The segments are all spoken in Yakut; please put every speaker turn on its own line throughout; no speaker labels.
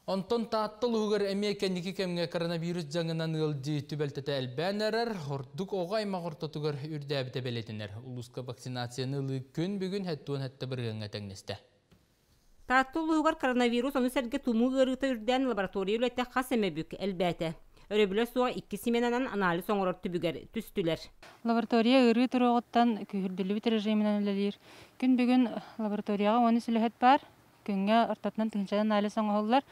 Онтон Таатта улууһугар эмиэ кэнники кэмҥэ коронавирус дьаҥынан ыалдьыы түбэлтэтэ элбээн эрэр, ордук оҕо аймах ортотугар үрдээбитэ бэлиэтэнэр. Улууска вакцинацияны ылыы күн бүгүн 77 бырыһыаҥҥа тэҥнэстэ.
Таатта улууһугар коронавирус ону сэргэ тумуу ыарыыта үрдээн лаборатория үлэтэ хас эмэ бүк элбээтэ. Өрөбүлэ суох икки сменанан анализ оҥорор түбүгэр түстүлэр.
Лаборатория ыарыы туруоҕуттан күүһүрдүллүбүт режиминэн үлэлиир. Күн бүгүн лабораторияҕа 13 үлэһит баар. Күҥҥэ ортотунан тыһыынчанан анализ оҥоһуллар.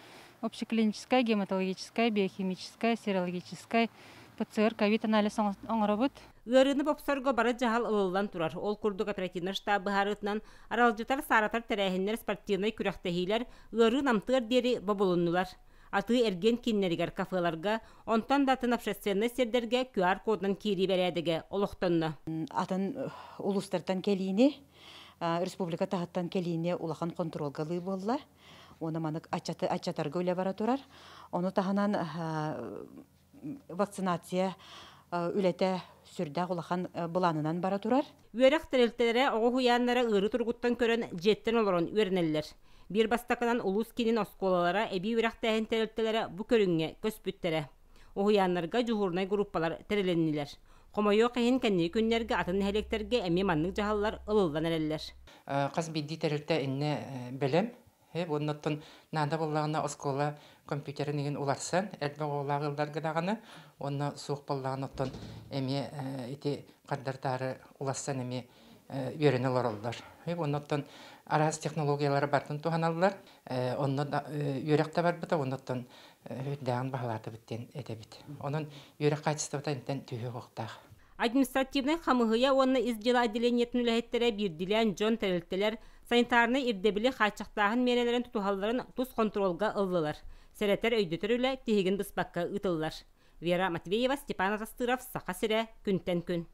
Общеклиническай, гематологическай, биохимическай, серологическай, ПЦР, ковид анализ оҥоробут.
Ыарыыны бопсорго бары дьаһал ылыллан турар. Ол курдук оперативнай штаб быһаарыытынан аралдьытар, сааратар тэрээһиннэр, спортивнай күрэхтэһиилэр ыарыы намтыар диэри бобулуннулар. Атыы-эргиэн кииннэригэр, кафеларга, онтон да атын общественнай сирдэргэ QR-кодунан киирии бэрээдэгэ олохтонно.
Атын улуустартан кэлиини, республика таһыттан кэлиини улахан хонтуруолга ылыы буолла. Уонна манык аччатарга үлэ бара турар. Ону таһынан вакцинация үлэтэ сүрдээх улахан былаанынан бара турар.
Үөрэх тэрилтэлэрэ, оҕо уһуйааннара ыарыы туругуттан көрөн дьиэттэн олорон үөрэнэллэр. Биир бастакынан улуус киинин оскуолалара, эбии үөрэхтээһин тэрилтэлэрэ бу көрүҥҥэ көспүттэрэ. Уһуйааннарга дьуһуурунай группалар тэрилиннилэр. Хомойуох иһин, кэнники күннэргэ атын нэһилиэктэргэ эмиэ маннык дьаһаллар ылыллан эрэллэр.
Хас биирдии тэрилтэ иннэ бэлэм. Оннуттан наада буоллаҕына оскуола компьютерын игин уларсан, элбэх оҕолоох ыалларга даҕаны, уонна суох буоллаҕына оттон эмиэ ити хардартаары уларсан эмиэ үөрэнэ олороллор. Оннуттан араас технологиялары барытын туһаналлар. Онно үөрэх да барбыта, оннуттан үрдээҕин баһылаатыбыт диэн этэбит. Онон үөрэх хаачыстыбата интэн түһүөх уохтаах.
Административнай хамыыһыйа уонна ис дьыала отделениетын үлэһиттэрэ биирдиилээн дьон тэрилтэлэр санитарнай ирдэбили хааччахтааһын миэрэлэрин тутуһалларын тус хонтуруолга ыллылар. Сэрэтэр өйдөтөр үлэ тиһигин быспакка ыытыллар. Вера Матвеева, Степан Атастыров, Саха сирэ, күнтэн күн.